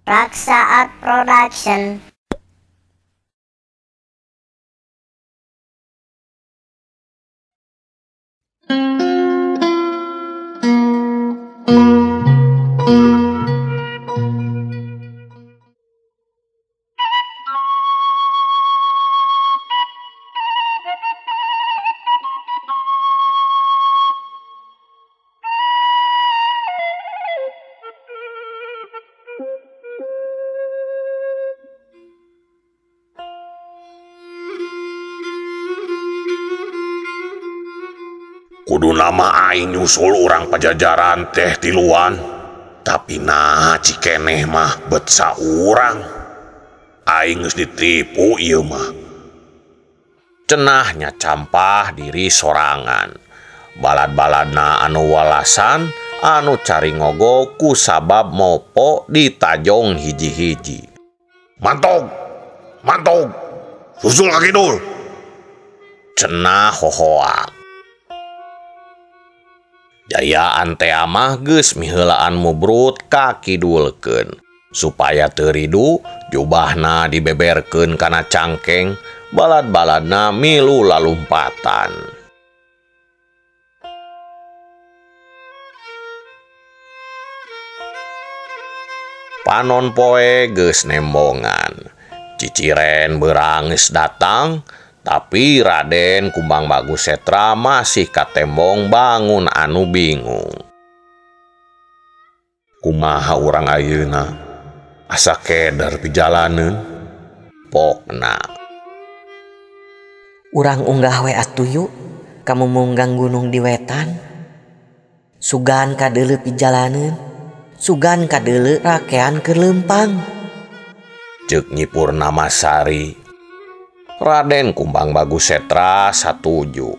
Raksa Art Production. Kudu nama aing nyusul urang Pajajaran teh tiluan. Tapi nah cikeneh mah bet saurang. Aing geus ditipu ieu mah. Cenahnya campah diri sorangan. Balad-baladna anu walasan, anu cari ngogo ku sabab mopo ditajong hiji-hiji. Mantog! Mantog! Susul ka kidul! Cenah hohoak. Jayaan teh mah geus miheulaan mubrut ka kidulkeun supaya teu ridu jubahna dibeberkeun kana cangkeng balad-baladna milu lalumpatan. Panon poe geus nembongan, ciciren beurang geus datang. Tapi Raden Kumbang Bagus Setra masih katembong bangun anu bingung. Kumaha urang ayeuna asa keder pijalaneun pokna. Urang unggah we atuh yuk, kamu munggang gunung di wetan. Sugan kadeuleu pijalaneun, sugan kadeuleu rakean keur leumpang. Ceuk Nyi Purnamasari. Raden Kumbang Bagus Setra satuju.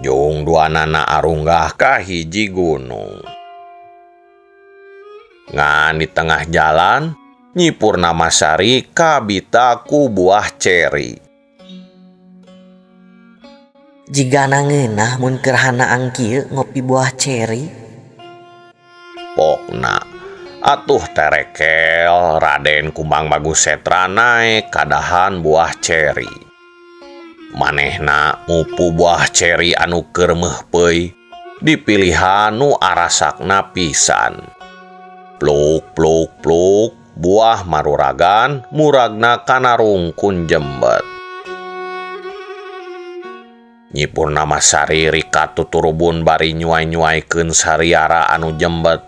Jung duanana arunggah ka hiji gunung. Ngan di tengah jalan, Nyi Purnamasari kabita ku buah ceri. Jigana ngeunah mun keur hanaang kieu ngopi buah ceri. Pokna atuh terekel Raden Kumbang Bagus Setra naek kadahan buah ceri. Manehna mupu buah ceri anu keur meuhpeuy dipilihan nu arasakna pisan. Pluk pluk pluk buah maruragan muragna kana rungkun jembet. Nyi Purnamasari rikat tuturubun bari nyuai-nyuaikeun sariara anu jembet.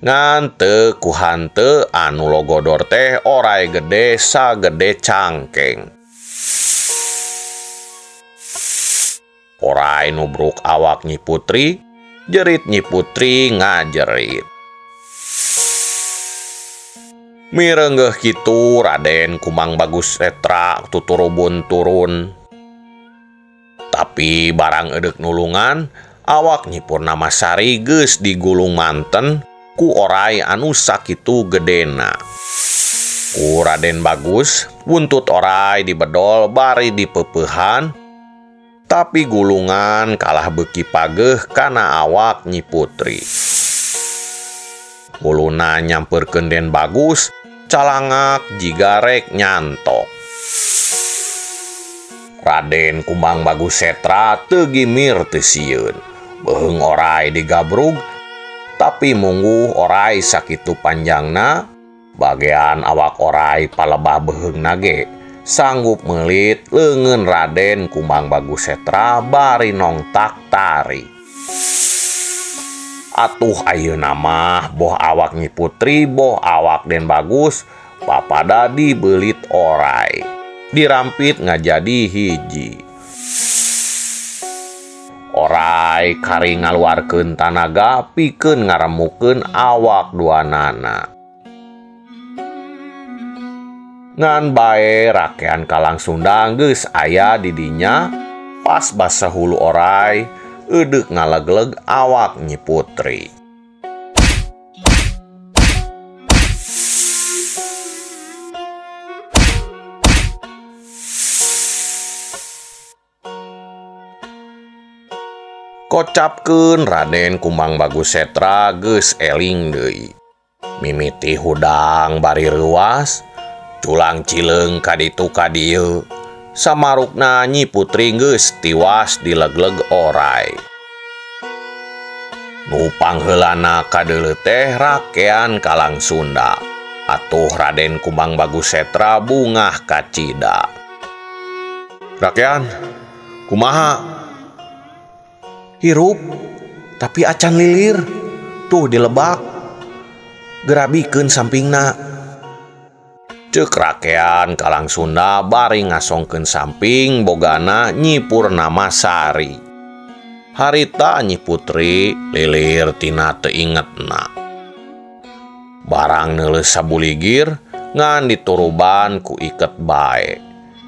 Ngan teu ku hanteu anu logodor teh orai gede sagede cangkeng. Orai nubruk awak Nyi Putri, jerit Nyi Putri ngajerit. Mirenggeuh kitu Raden Kumbang Bagus Setra tuturubun turun. Tapi barang edeuk nulungan, awak Nyi Purnamasari geus digulung manten ku orai anu sakitu gedena. Ku Raden Bagus, buntut orai dibedol bari dipepeuhan, tapi gulungan kalah beuki pageuh kana awak Nyi Putri. Huluna nyamperkeun Den Bagus, calangak jiga rek nyantok. Raden Kumbang Bagus Setra teu gimir teu sieun, beuheung orai digabrug, tapi mungguh orai sakitu panjangna, bagean awak orai palebah beuheungna ge sanggup meulit leungeun Raden Kumbang Bagus Setra bari nongtak tari. Atuh ayeuna mah boh awak Nyi Putri boh awak Den Bagus papada dibeulit orai, dirampit ngajadi hiji. Orai kari ngaluarkeun tanaga pikeun ngaremukeun awak duanana. Ngan bae rakean Kalang Sunda geus aya di dinya, pas basa hulu orai eudeuh ngalegleg awak Nyi Putri. Kocapkeun Raden Kumbang Bagus Setra geus eling deui. Mimiti hudang bari reuas, culang cileung kaditu kadieu. Samarukna Nyi Putri geus tiwas dilegleg orai. Nu pangheulana kadeuleu teh rakean Kalang Sunda. Atuh Raden Kumbang Bagus Setra bungah kacida. Rakean, kumaha? Hirup, tapi acan lilir. Tuh dilebak. Gerabikeun sampingna. Ceuk rakean Kalang Sunda bari ngasongkeun samping bogana Nyi Purnamasari. Harita Nyi Putri lilir tina teu ingetna. Barang neuleus sabuligir ngan dituruban ku iket bae.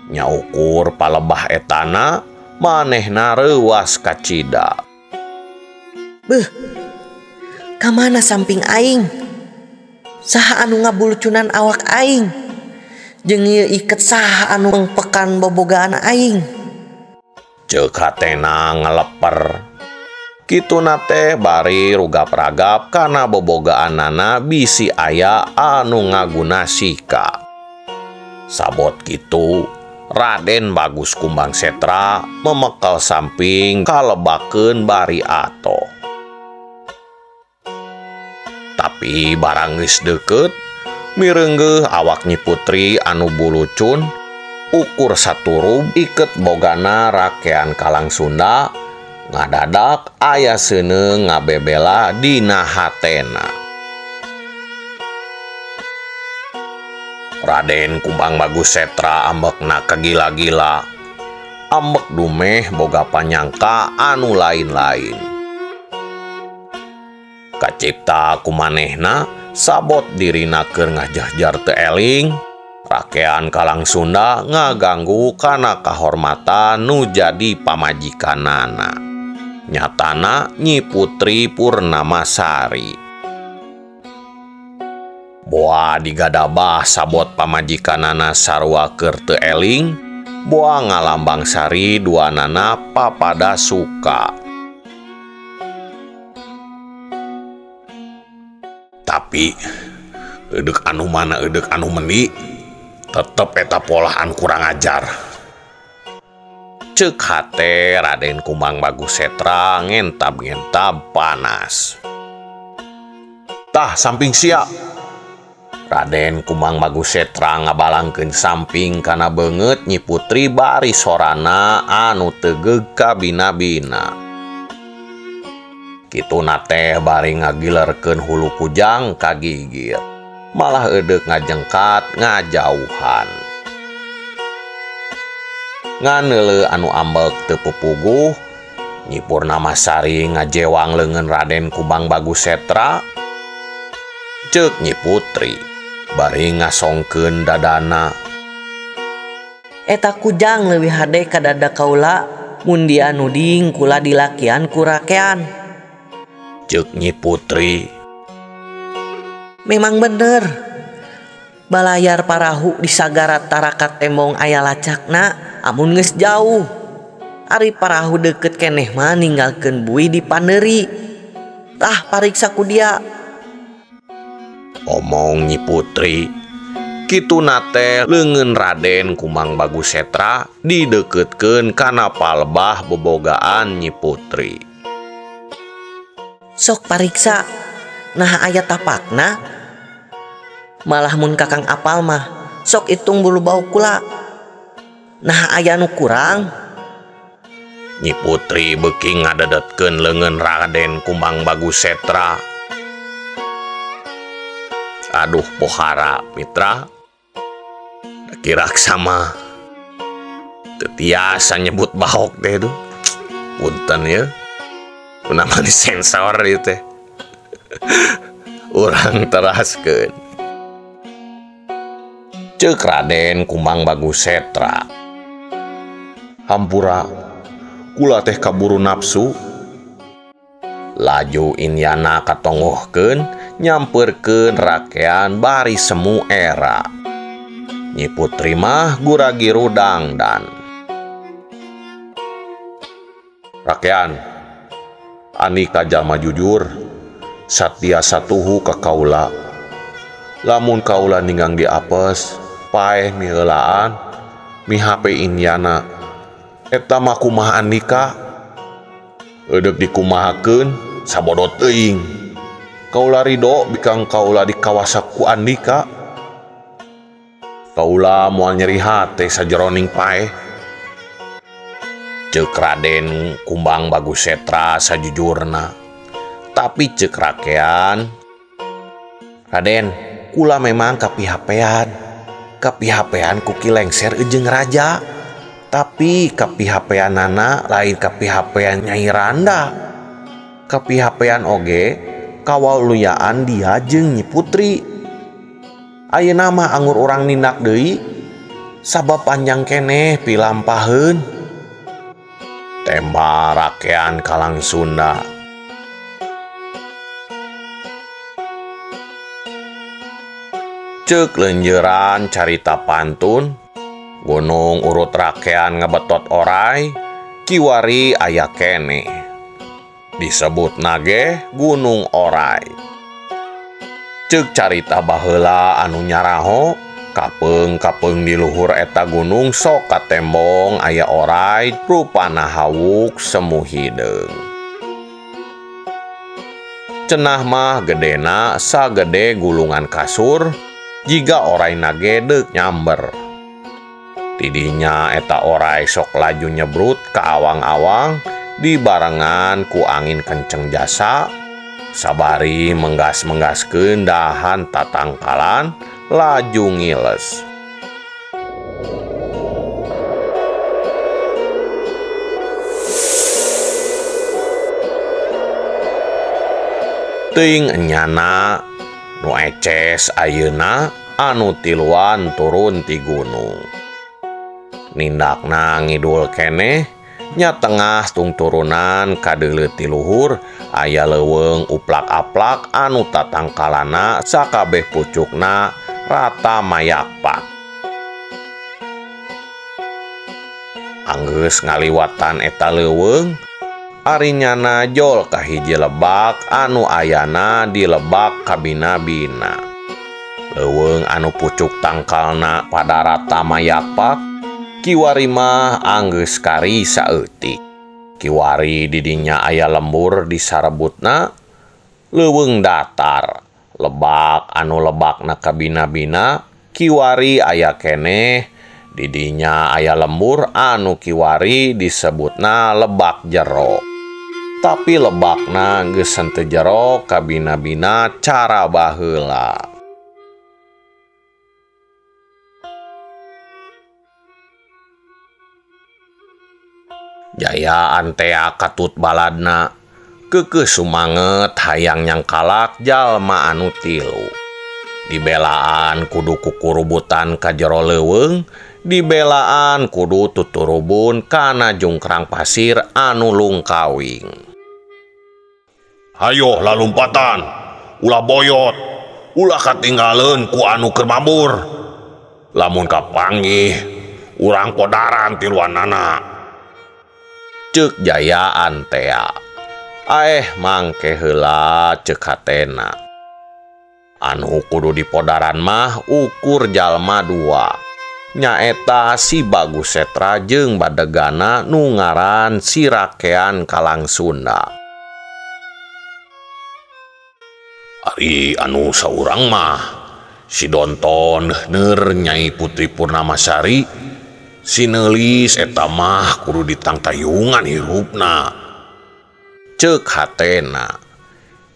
Nyaukur palebah etana manehna reuas kacida. Beuh, kamana samping aing? Saha anu ngabulucunan awak aing? Jeung ieu iket saha anu mengpekan bobogaan aing? Ceuk hatena ngeleper. Kituna teh bari rugap-ragap kana bobogaanana bisi aya anu ngaguna sika. Sabot kitu Raden Bagus Kumbang Setra memekel samping kalebakeun bari atoh. Tapi barang geus deukeut, mireunggeuh awak Nyi Putri anu bulucun, ukur saturub iket bogana rakean Kalang Sunda, ngadadak aya seuneu ngabebela dina hatena. Raden Kumbang Bagus Setra ambekna kagila-gila, ambek dumeh boga panyangka anu lain-lain. Kacipta kumanehna sabot dirina keur ngajahjar teu eling, rakean Kalang Sunda ngaganggu kana kahormatan nu jadi pamajikanana. Nyatana Nyi Putri Purnamasari. Boa digadabah sabot pamajikanana sarua keur teu eling, boa ngalambang sari duanana papada suka. Tapi eudek anu mana eudek anu mendi, tetep eta polahan kurang ajar. Ceuk hate Raden Kumbang Bagus Setra ngentab-ngentab panas. Tah samping sia. Raden Kumbang Bagus Setra ngabalangkeun samping kana beungeut Nyi Putri bari sorana anu tegeug kabina-bina. Kituna teh bari ngagilerkeun hulu kujang kagigir, malah eudek ngajengkat ngajauhan. Nganeuleuh anu ambek teu pupuguh, Nyi Purnamasari ngajewang leungeun Raden Kumbang Bagus Setra. Ceuk Nyi Putri bari ngasongkeun dadana. Eta kujang leuwih hade ka dada kaula mun dia nuding kula dilakian ku rakean. Ceuk Nyi Putri. Memang bener. Balayar parahu di sagara tarakat tembong aya lacakna amun geus jauh. Ari parahu deukeut keneh mah ninggalkeun bui di pandeuri. Tah pariksa ku dia. Omong Nyi Putri. Kituna teh leungeun Raden Kumbang Bagus Setra dideuketkeun kana palebah bobogaan Nyi Putri. Sok pariksa, nah aya tapakna. Malah mun kakang apal mah, sok itung bulu bau kula. Nah aya nu kurang. Nyi Putri beuki ngadedetkeun leungeun Raden Kumbang Bagus Setra. Aduh pohara mitra, kirak sama teu tiasa nyebut bahok teh duh. Punten ya. Nama di sensor ieu teh. Urang teraskeun. Ceuk Raden Kumbang Bagus Setra. Hampura, kula teh kaburu nafsu. Laju Inyana katongohkeun nyamperkeun rakean bari semu era. Nyi Putri mah guragiru dangdan. Rakean, Andika jalma jujur, satia satuhu ka kaula. Lamun kaula ninggang di apes, paeh miheulaan, mihape Indiana. Eta mah kumaha Andika? Eudek dikumahakeun sabodo teuing. Kaula rido bikang kaula dikawasa ku Andika. Kaula moal nyeri hate sajeroning paeh. Ceuk Raden Kumbang Bagus Setra sajujurna. Tapi ceuk rakean, Raden, kula memang kapihapean. Kapihapean ku Ki Lengser jeung raja. Tapi kapihapeanana lain kapihapean Nyai Randa. Kapihapean oge kawaluyaan dia jeung Nyi Putri. Ayeuna mah angur urang nindak deui sabab panjang keneh pilampaheun. Tema rakean Kalang Sunda. Ceuk lenjeran carita pantun, gunung urut rakean ngebetot orai, kiwari aya keneh. Disebut nage Gunung Orai. Ceuk carita baheula anu nyaraho, kapeung-kapeung di luhur eta gunung sok katembong aya orai rupana hawuk semu hideung. Cenah mah gedena sagede gulungan kasur, jiga orai nage deuk nyamber. Tidinya eta orai sok laju nyebrut ka awang-awang dibarengan ku angin kenceng jasa, sabari menggas-menggaskeun dahan tatangkalan laju ngiles. Teuing enyana nu eces ayeuna anu tiluan turun ti gunung. Nindakna ngidul keneh, nya tengah tungturunan kadeuleu ti luhur aya leuweung uplak-aplak anu tatangkalana sakabeh pucukna rata mayakpak. Anggeus ngaliwatan eta leuweung, ari nyana jol ka hiji lebak anu ayana di lebak kabina-bina. Leuweung anu pucuk tangkalna pada rata mayakpak, kiwari mah anggeus kari saeutik. Kiwari didinya aya lembur disarebutna, leuweung datar. Lebak anu lebakna kabina-bina, kiwari aya keneh, didinya aya lembur anu kiwari disebutna lebak jero. Tapi lebakna geus henteu jero kabina-bina cara baheula. Jaya antea katut baladna, keukeuh sumanget hayang nyangkalak jalma anu tilu. Dibelaan kudu kukurubutan ka jero leuweung, dibelaan kudu tuturubun kana jungkrang pasir anu lungkawing. Hayo lalumpatan, ulah boyot, ulah katinggaleun ku anu keur mabur. Lamun kapanggih, urang podaran tiluanana. Ceuk Jaya antea. Aeh mangke heula ceuk hatena. Anu kudu dipodaran mah ukur jalma dua. Nyaeta si Bagus Setra jeung badegana nu ngaran si Rakean Kalang Sunda. Ari anu saurang mah si Donton ner Nyai Putri Purnamasari, si Neulis eta mah kudu ditangtayungan hirupna. Ceuk hatena.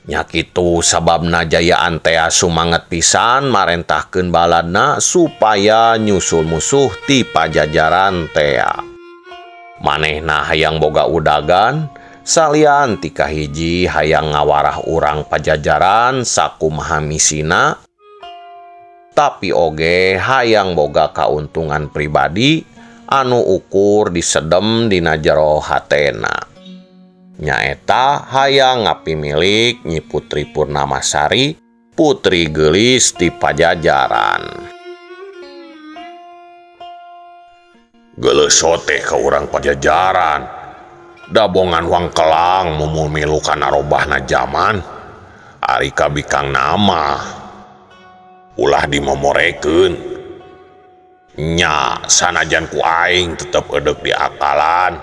Nya kitu sababna Jaya antea sumanget pisan marentahkeun baladna supaya nyusul musuh ti pajajaran tea. Manehna hayang boga udagan, salian ti kahiji hayang ngawarah urang pajajaran sakumaha misina, tapi oge hayang boga kauntungan pribadi anu ukur disedem dina jero hatena. Nyaeta hayang ngapimilik Nyi Putri Purnamasari, putri geulis ti pajajaran. Geuleuh sote ka urang pajajaran. Dabongan wangkelang mumul milu kana robahna jaman. Ari kabikang nama. Ulah dimomorekeun. Nya sanajan ku aing tetep edek di akalan.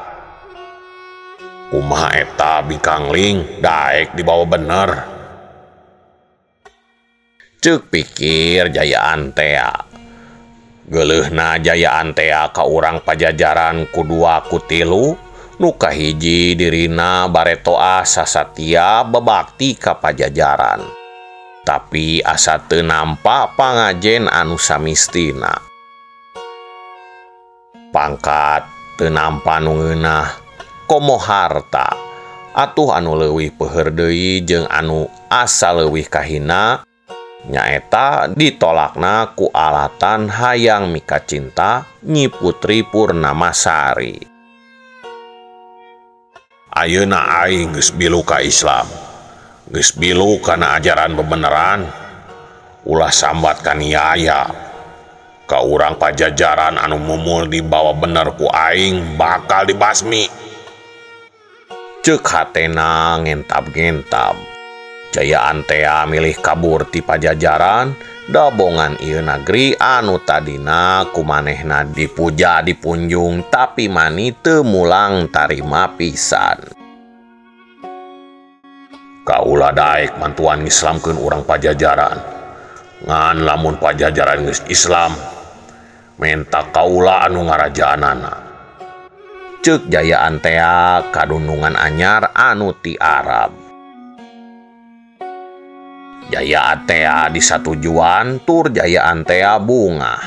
Kumaha eta bikangling daek dibawa bener. Ceuk pikir Jayaan tea. Geuleuhna Jayaan tea ka urang Pajajaran ku dua ku tilu, nu kahiji dirina baretoah sasatia bebakti ka Pajajaran. Tapi asa teu nampa pangajen anu samistina. Pangkat teu nampa nu ngeunah, komo harta. Atuh anu leuwih peuheur deui jeung anu asa leuwih kahina nyaeta ditolakna ku alatan hayang mika cinta Nyi Putri Purnamasari. Ayeuna aing geus bilu ka Islam. Geus bilu kana ajaran bebeneran. Ulah sambat kaniaya. Ka urang Pajajaran anu mumul dibawa bener ku aing bakal dibasmi. Ceuk hatena ngentab-ngentab. Jayaan tea milih kabur ti Pajajaran, dabongan ieu nagri anu tadina kumanehna dipuja dipunjung tapi mani teu mulang tarima pisan. Kaula daek mantuan ngislamkeun urang Pajajaran. Ngan lamun Pajajaran geus Islam, menta kaula anu ngarajaanana. Ceuk Jayaan tea kadunungan anyar anu ti Arab. Jayaan tea disatujuan tur Jayaan tea bungah.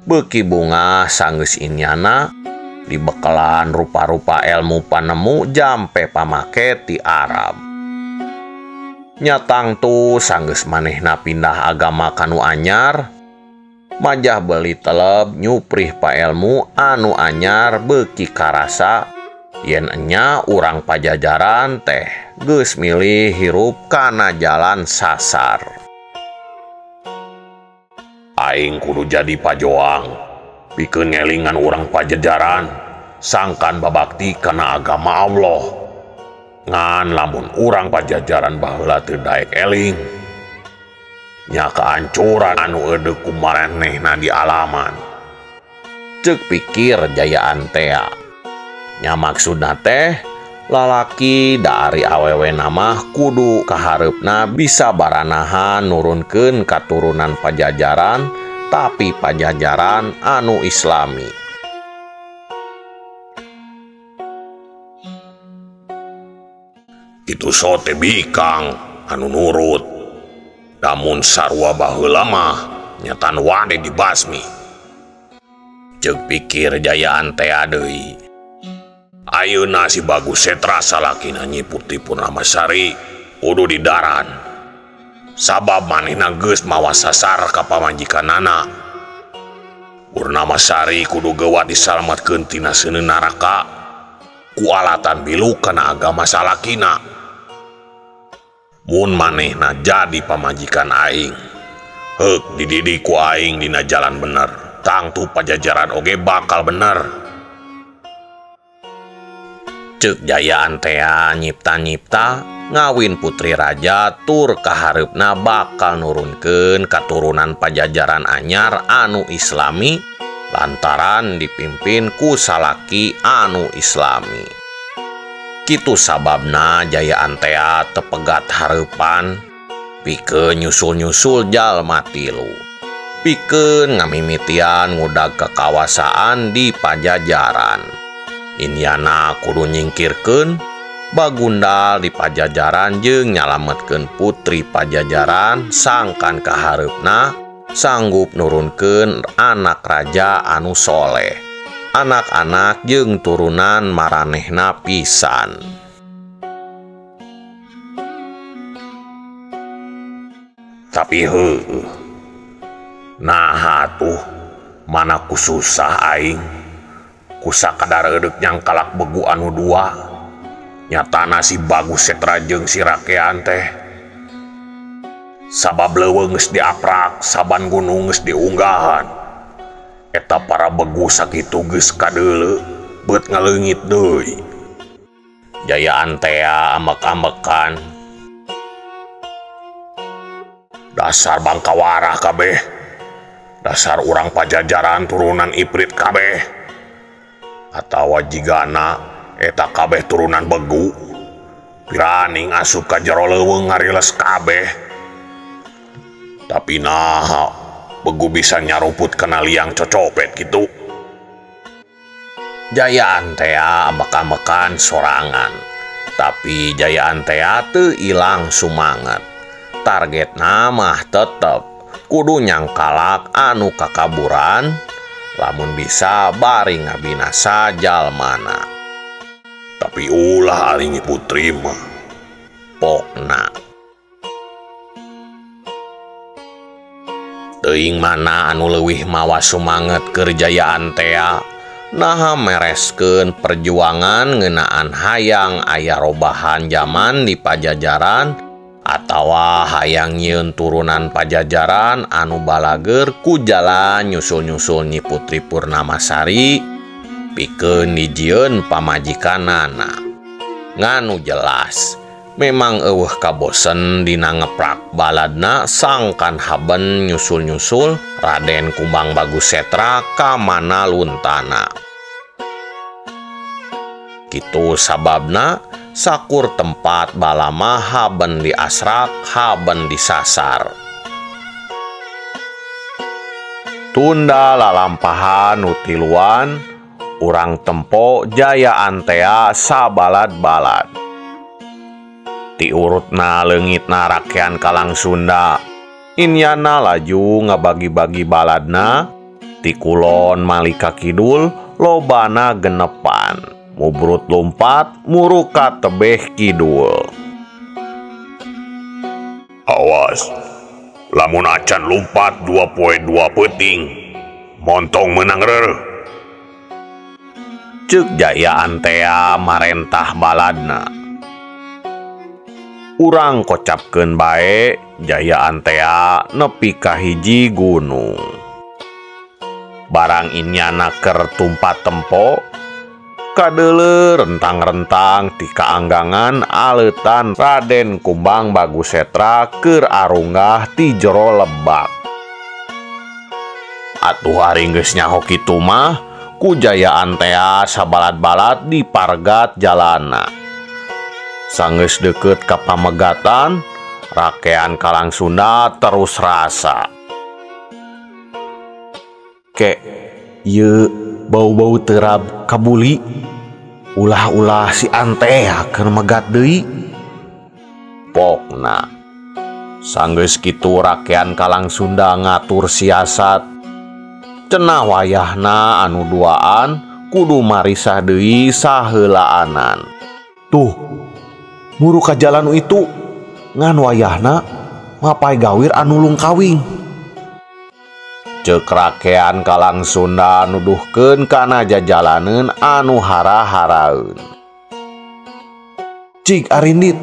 Beuki bungah sanggeus inyana dibekelan rupa-rupa ilmu panemu jampe pamake ti Arab. Nyatang tu sanggeus manehna pindah agama kanu anyar, majah beli teleb nyuprih paelmu anu anyar beuki karasa yen enya urang Pajajaran teh geus milih hirup kana jalan sasar. Aing kudu jadi pajoang, pikeun ngelingan urang Pajajaran, sangkan babakti kana agama Allah. Ngan lamun urang Pajajaran baheula teu daek eling, nya kaancuran anu eudeuh ku maranehna di alaman. Ceuk pikir Jayaan tea. Nya maksudna teh lalaki dari awewe mah kudu kahareupna bisa baranahan nurunkeun katurunan Pajajaran, tapi Pajajaran anu Islami. Kitu sote bikang anu nurut. Namun sarua baheula mah nyatan wani dibasmi. Ceuk pikir Jayaan tea deui. Ayeuna si Bagus Setra salakina Nyi Putri Purnamasari kudu didaran. Sabab manehna geus mawa sasar ka pamajikanana. Purnamasari kudu geuwat disalametkeun tina seuneu naraka ku alatan bilu kana agama salakina. Mun manehna jadi pamajikan aing, heuk dididik ku aing dina jalan bener, tangtu Pajajaran oge bakal bener. Ceuk Jayaan tea nyipta-nyipta ngawin putri raja tur kahareupna bakal nurunkeun katurunan Pajajaran anyar anu Islami lantaran dipimpin ku salaki anu Islami. Kitu sababna Jayaan tea tepegat hareupan pikeun nyusul-nyusul jalma tilu, pikeun ngamimitian ngudag kekawasaan di Pajajaran. Inyana kudu nyingkirkeun bagundal di Pajajaran jeung nyalametkeun putri Pajajaran sangkan kahareupna sanggup nurunkeun anak raja anu soleh, anak-anak jeung turunan maranehna pisan. Tapi heueuh, naha tuh mana ku susah aing ku sakadar eudeuh nyangkalak begu anu dua. Nyatana si Bagus Setra jeung si rakean teh. Sabab leuweung geus diaprak, saban gunung geus diunggahan. Eta para begu sakitu geus kadeuleu, beut ngaleungit deui. Jayaan tea ambek-ambekan. Dasar bangkawarah kabeh. Dasar urang Pajajaran turunan iprit kabeh. Atawa jigana eta kabeh turunan begu. Piraning asup ka jero leuweung ngariles kabeh. Tapi naha begu bisa nyaruput kana liang cocopet kitu. Jayaan tea ambek-ambekan sorangan. Tapi jayaan tea teu ilang sumanget. Targetna mah tetep kudu nyangkalak anu kakaburan, lamun bisa bari ngabinasa jalmana. Tapi ulah ari Nyi Putri mah. Pokna. Teuing mana anu leuwih mawa sumanget keur jayaan tea, naha mereskeun perjuangan ngeunaan hayang aya robahan jaman di Pajajaran atawa hayang nyieun turunan Pajajaran anu balageur ku jalan nyusul-nyusul Nyi Putri Purnamasari pikeun dijieun pamajikanana. Nganu jelas memang eueuh kabosen dina ngeprak baladna sangkan haben nyusul-nyusul Raden Kumbang Bagus Setra ka mana luntana. Kitu sababna sakur tempat balama haben diasrak haben disasar. Tunda lalampahan nu tiluan urang tempo jayaan tea sabalad-balad. Tiurutna leungitna rakean Kalang Sunda, inyana laju ngabagi-bagi baladna, ti kulon malika kidul lobana genepan. Mubrut lompat muruka tebeh kidul. Awas, lamun acan lompat 2 poe 2 peuting, montong menang reureuh. Ceuk jayaan tea marentah baladna. Urang kocapkeun bae jayaan tea nepi ka hiji gunung. Barang inyana keur tumpat tempo, kadeuleu rentang-rentang ti kaanggangan aleutan Raden Kumbang Bagus Setra keur arunggah ti jero lebak. Atuh ari geus nyaho kitu mah, ku jayaan tea sabalad-balad dipargat jalana. Sanggeus deukeut ka pamegatan, rakean Kalang Sunda terus rasa. Ke, ieu bau-bau terab kabuli, ulah-ulah si Antea keur megat deui. Pokna, sanggeus kitu rakean Kalang Sunda ngatur siasat. Cenah wayahna anu duaan kudu marisah deui saheulaanan. Tuh, muru ka jalan itu ngan wayahna mapai gawir anu lungkawing. Ceuk rakean Kalang Sunda nuduhkeun kana jajalaneun anu hara-haraeun. Cik arindit,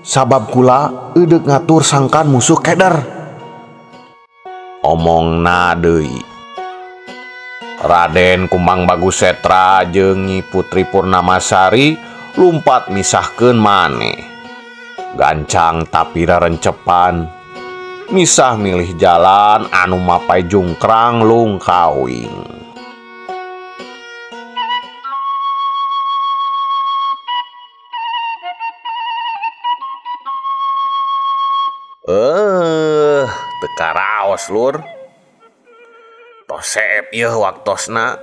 sabab kula eudek ngatur sangkan musuh keder. Omongna deui. Raden Kumbang Bagus Setra jeung Nyi Putri Purnamasari lumpat misahkeun maneh. Gancang tapi rarencepan, misah milih jalan anu mapai jungkrang lungkawing. Teu karaos lur. Tos seep ieu waktosna.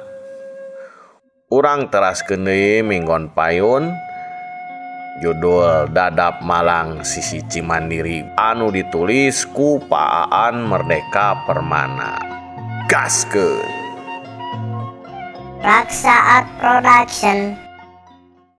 Urang teraskeun deui minggon payun. Judul Dadap Malang Sisi Cimandiri anu ditulis ku Pak Aan Merdeka Permana. Gaskeun. Raksa Art Production.